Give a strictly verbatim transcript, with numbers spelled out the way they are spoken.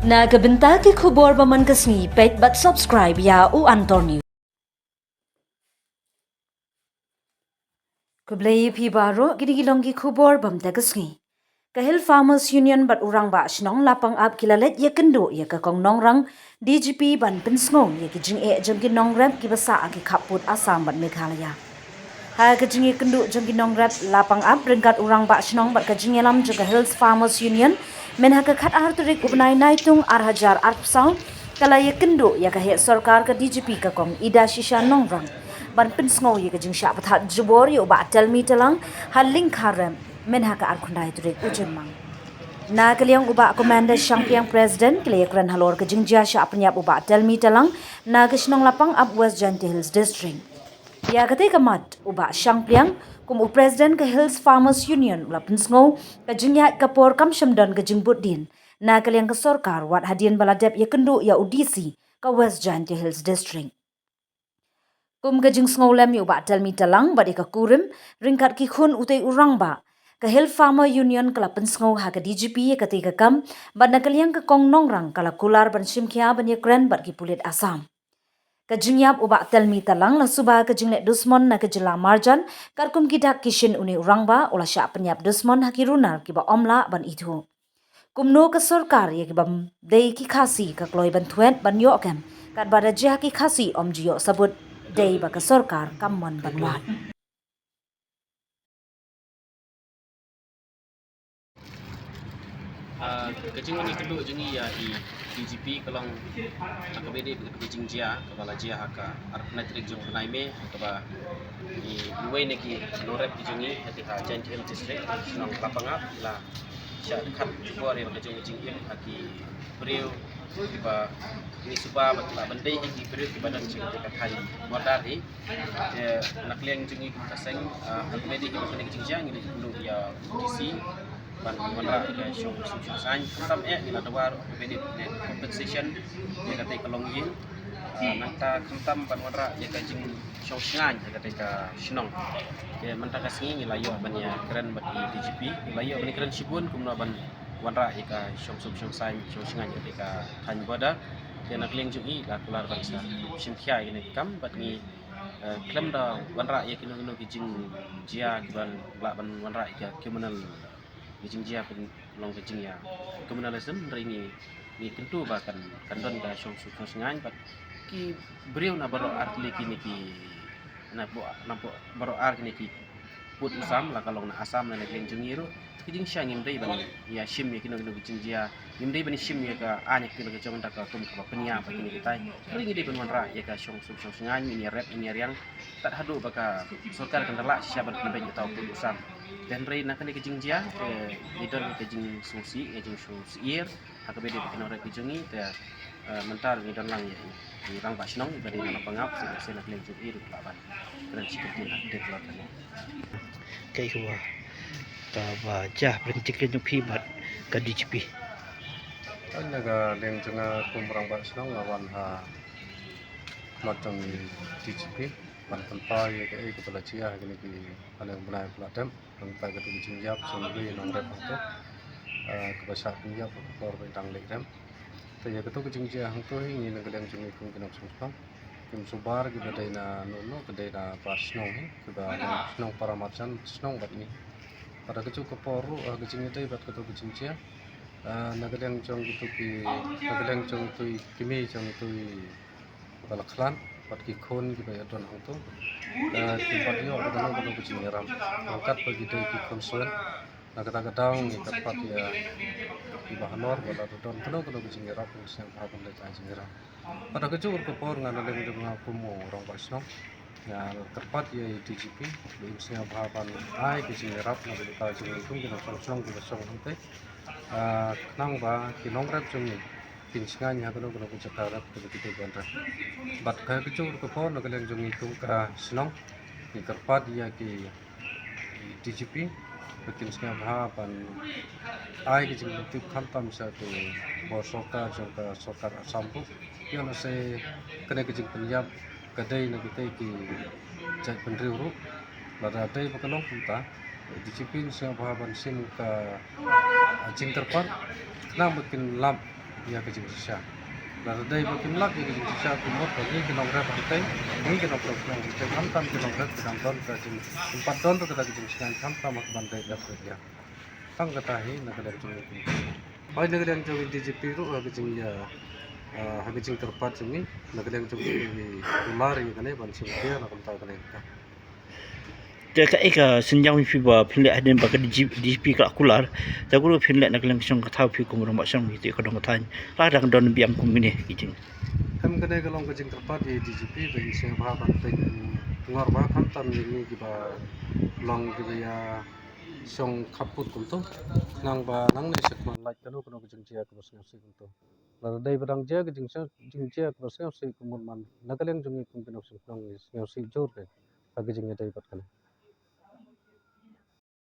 Na ka bynta ki khubor ba man ka sngi, peit bad subscribe ïa U Antor News. Khublei ïa phi baroh, kine ki long ki khubor ba mynta ka sngi. Ka Hill Farmers Union bad u Rangbah Shnong Lapangap ki la leit ïakynduh ïa ka Kong Nongrang, D G P, ban pynsngew ïa ki jingeh jong ki nongrep kiba sah ha ki khappud Assam bad Meghalaya. Ha ka jingïakynduh jong ki nongrep, Lapangap ryngkat u Rangbah Shnong bad ka jingïalam jong ka Hills Farmers Union, mynha ka khatar tarik u bnai Naitung ar hajar arphew saw, ka la ïakynduh ïa ka heh sorkar ka D G P ka Kong Idashisha Nongrang ban pynsngew ïa ka jingshah pathad jubor ïa u Bah Telmi Talang ha Lyngkha Rem, mynha ka arphew khyndai tarik u Jymmang. Na ka liang u Bah Commander Shangpliang, President, ki la ïakren halor ka jingjia shah pynïap u Bah Telmi Talang na ka shnong Lapangap, West Jaintia Hills District. Ïa katei ka mat, u Bah Shangpliang, kum u President ka Hills Farmers Union, u la pynsngew ka jingïaid ka por kam shym don ka jingbud dien na ka liang ka sorkar, wat hadien ba la dep ïakynduh ïa u D C ka West Jaintia Hills District. Kum ka jingsngew lem ïa u Bah Telmi Talang bad ïa ka kurim ryngkat ki khun utei u rangbah, ka Hill Farmer Union ka la pynsngew ha ka D G P ïa katei ka kam, bad na ka liang ka Kong Nongrang ka la kular ban shim khia ban ïakren bad ki pulit Assam. Ka jingïap u Bah Telmi Talang la suba ka jingleh dusmon na ka jylla marjan, katkum ki dak ki shin une u rangbah u la shah pynïap dusmon ha ki runar kiba ym lah ban ithuh. Kumno ka sorkar ïa kiba dei ki Khasi ka kloi ban thwet ban ïoh kem, katba da jia ki Khasi ym ju ïoh sabut, dei ba ka sorkar kam mon ban wad. Ah, ka jingwan ïakynduh jong ngi ïa i D G P ka long ha kaba ïadei bad ka jingjia kaba la jia ha ka arphew khyndai tarik jong u bnai May, ha kaba i, iwei na ki nongrep ki jong ngi ha ka Jaintia Hills District, shnong Lapangap, la shah khat jubor ïa ka jong ka jingim ha ki briew kiba ngi suba ba ki lah ban dei hi ki briew kiba don sha ka thaiñ border hi. Te na ka liang jong ngi kum ka seng, ah, ha kaba ïadei hi bad kane ka jingjia, ngi la ïakynduh ïa u D C ban wanrah ïa ka shong suk shong saiñ. Khamtam eh ngi la dawa ruh ha kaba ïadei bad compensation ïa katei ka longïing. Ah, nangta khamtam ban wanrah ïa ka jingshong shngaiñ ha katei ka shnong. Te mynta ka sngi ngi la ïoh ban ïakren bad i D G P, ngi la ïoh ban ïakren shibun kumno ban wanrah ïa ka shong suk shong saiñ, shong shngaiñ ha katei ka thaiñ border. Te na ka liang jong ngi la kular ban sa shim khia ïa kane ka kam bad ngi, eh, khlem da wanrah ïa kino kino ki jingjia kiban lah ban wanrah ïa ka criminal, ki jingjia pynlong ka jingïa criminalism, hynrei ngi, ngi kyntu ba kan, kan don ka shong suk shong shngaiñ bad ki briew na baroh artylli kine ki, na baroh, na baroh ar kine ki pud u sam, la ka long na Assam ne na ka liang jong ngi ruh. Ki jingshah ngim dei ban ïa shim ïa kino kino ki jingjia, ngim dei ban ïa shim ïa ka aiñ ïa kino ki jong da ka kum kaba pynïap ïa kine kitai. Hynrei ngi dei ban wanrah ïa ka shong suk shong shngaiñ, ngin ïa rep, ngin ïa riang tad haduh ba ka sorkar kan da lah shisha ban pynbeit ïa uta u pud u sam. Te hynrei na kane ka jingjia, eh, ngi don ka jingsngewsih, ka jingsngewsyier ha kaba ïadei bad ki nongrep ki jong ngi, te, eh, mynta ngi don lang ïa i, i rangbah shnong iba dei na Lapangap, sa shisien na ka liang jong i ruh lah ban kren shi kyntien ha ka dei ka lor kane. Kaei kaba, kaba jia pyrshah jingkren jong phi bad ka D G P? Na ka liang jong nga kum rangbah shnong nga wan ha khmat jong i D G P ban pynpaw ïa kaei kaba la jia ha kine ki, ha kane ka bnai ba la dep. Nangta katu ka jingjia shong wei nongrep hangto, ah, kaba shah pynïap ha ka por ba dang leit rem. Te ïa katu ka jingjia hangto hi ngi na ka liang jong ngi kum ki nongshong shnong, kim shu bar kiba dei na no no, ka dei na bar shnong hi, kiba na shnong Paramarjan, shnong bad ngi. Bad ha kajuh ka por ruh, ha ka jingïadei bad katu ka jingjia, ah, na ka liang jong kitu ki, na ka liang jong kitu ki mei jong kitu i ba la khlad, bad ki khun kiba ïadon hangto, eh, kim pat ïoh ba kano kano ka jingïarap. Ryngkat ba ki dei ki khun suen, na kata ka daw ngi kyrpad ïa kiba halor ba lada don kano kano ka jingïarap, ngi sngewbha ban leit ai jingïarap. Bad ha kajuh ka por nga na liang jong nga kum u rangbah shnong, nga kyrpad ïa i D G P ba in sngewbha ban ai ka jingïarap na ka bynta jong ngi kum ki nongshong shnong kiba shong hangtei. Ah, khnang ba ki nongrep jong ngi kin shngaiñ ha kano kano ka jaka rep kaba ki dei ban rep. Bad ha kajuh ka por na ka liang jong ngi kum ka shnong, ngi kyrpad ïa ki D G P ba kin sngewbha ban ai ka jingtip khamtam sha ki bor sorkar jong ka sorkar Assam ruh, ïa lehse kane ka jingpynïap ka dei na kitei ki jaitbynriew ruh. Lada dei ba ka long kumta, D G P ngi sngewbha ban shim ka, ah, jingkyrpad khnang ba kin lap ïa ka jingshisha. Lada dei ba kim lap ïa ka jingshisha, kum mut ba ngi ki nongrep hangtei, ngi ki nongshong shnong hangtei, khamtam ki nongrep ki dang don ka jing, kim pat don ruh kata ka jingsngewsih khamtam ha ka ban dei lap ïa. Tang kata hi na ka liang jong ngi. Hoi na ka liang jong ngi D G P ruh ha ka jing ïa, ah, ha ka jingkyrpad jong ngi, na ka liang jong ngi ngi kular ïa kane ban sngewthuh na kumta kane ka. Te kaei ka synjam phi ba phin leh hadien ba ka D G, D G P ka la kular. Te kuru phin leh na ka liang shong ka thaw phi kum u rangbah shong phi te ka dong ka thaiñ. La dang don biang kum kine ki jing. Em, kane ka long ka jingkyrpad ïa D G P ba in sngewbha ban pynngor bha khamtam ïa ngi kiba long kiba ïa shong khappud kumto. Nang ba nangne sha khmat lait kano kano ka jingjia kaba sngewsih kumto. Lada dei ba dang jia ka jingjia, jingjia kaba sngewsih kumut man na ka liang jong ngi kum ki nongshong shnong ngi sngewsih jur de ha ka jingïadei bad kane.